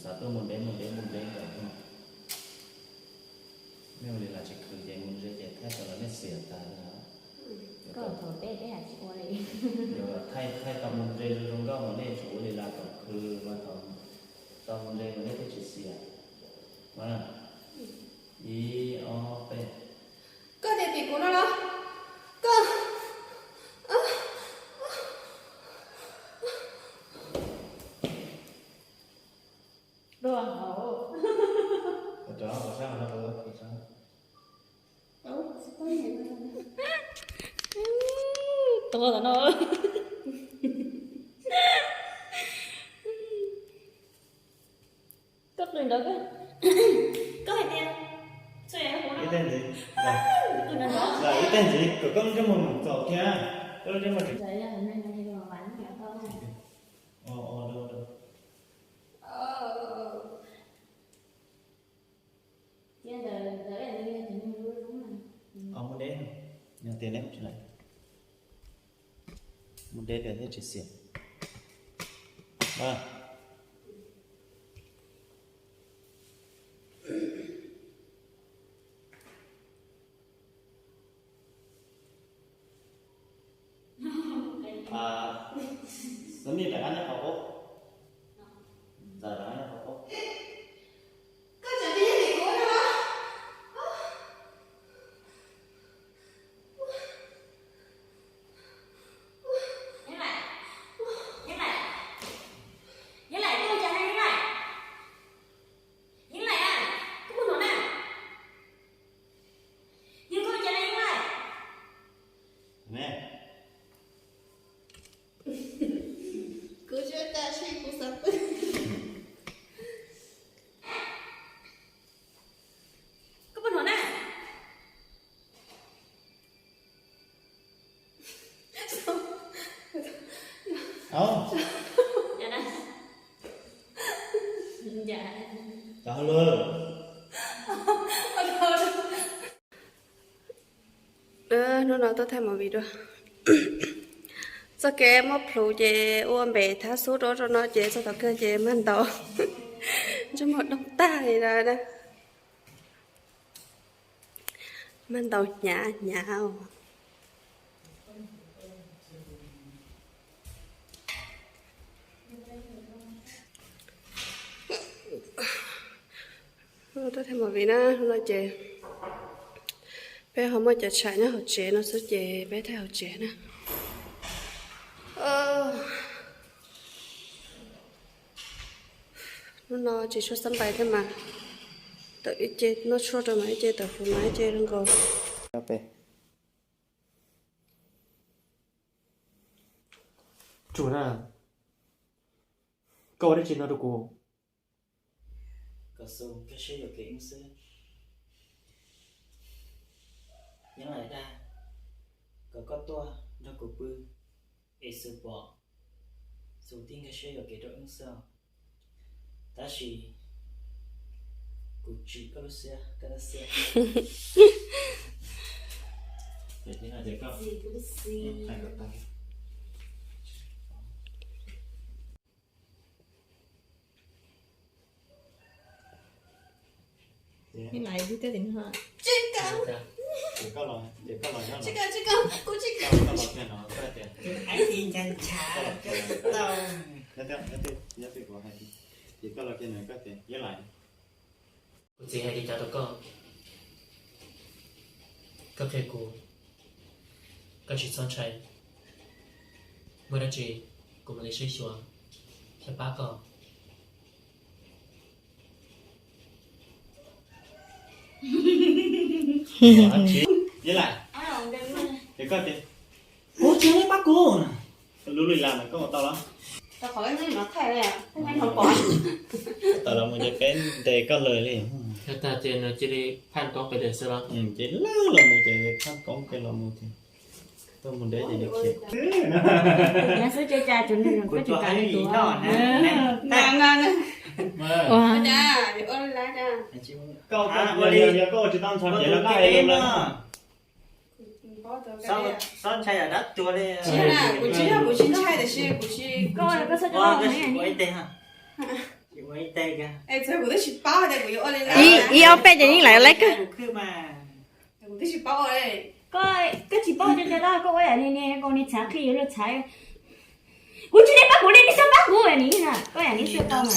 Tuaj mus deb mus deb mus deb ntawm no. Nej ua li los tsis khwv ces mus ze ces thaij tau los nej xiam tas li os. Koj thaum teb teb hais tsis ua li. Thaij tau mus ze zoo zoo nkauj mas nej tsum ua li los kom khwv mas tau mus ze mas nej thiaj tsis xiam. Ib ob peb. Koj tias tim kuv no los? Koj Dua hauv. Tuaj tom no. Koj qw ntawd, koj hais tias ib teg ntxiv, ib teg ntxiv kom koj lub ntsej muag mus txaus thiab. Koj lub ntsej muag tseem Mus deb, tias neb mus deb tias thiaj tsis xiam. Xav mi rov qab nyob qhov qub. Txawm rov qab nyob qhov qub. Kuv tsis ua cas, kuv xav pw. Koj puas hnov na? Hnub no tuaj thaij movie dua. Txoj kev muab plhus ces ua npem thab xub rau rau no ces txog tom kawg ces mag ntaus, ntsej muag doog tag li na. Mag ntaus hnyav hnyav os. Tuaj thaij movie na, hnub no ces peb ho muaj cov tshav nyob hauv tsev no xwb ces peb thaij hauv tsev na. Hnub no tsis tshua xab npais thiab mas, tawm ib ce noj tshuaj rau mas ib ce tawm hluas mas ib ce zoo nkaus. Tsuag na, koj ua dab tsi no rau kuv? Kom xus koj siab yuam kev wb xwb. Yeeb Laim dag kom koj tuaj nrog kuv pw es xus pom xus thiaj nkag siab yuam kev rau wb xwb os. Tab sis kuv tsim koj lub siab, koj lub siab. Ces koj los, ces koj los nyob no. Ces koj los kiag no, koj tias, nyob twj, nyob twj kuv hais tias, ces koj los kiag no koj tias, Yeeb Laim, kuv txiv hais li cas rau koj? Koj qhia kuv, koj tsis txhob ntshai. Muaj dab tsi kuv mam li saib xyuas thiab pab koj. Yeeb Laim, ces koj tias, kuv tsis pab kuv. Lub lub la no koj ua tau los? Tawm los mus ces peb ntes koj lawm li. Yog tag ces nws cia li phaj koob pes lawm xwb los? Ces lawv los mus ces phaj koob pes los mus ces tuaj mus deb ces khiav. Xwb ces cas tsuas nws kuv tsis kam li tuaj. Koj ua tsis tau ntshav ces lawv laj li no. Tsis yog, kuv tsis yog kuv tsis ntshai tiam sis kuv tsis, koj txhob coj los ib teg. Ib, ib ob peb ces yeej lawv lawv kawg. Koj, koj tsis paub cov cov no koj ua yam li niag ko niag txhav qhia yuav luag txhav. Kuv tsis, nej pab kuv, nej xub pab kuv ni na, koj yam li xwb tau mas.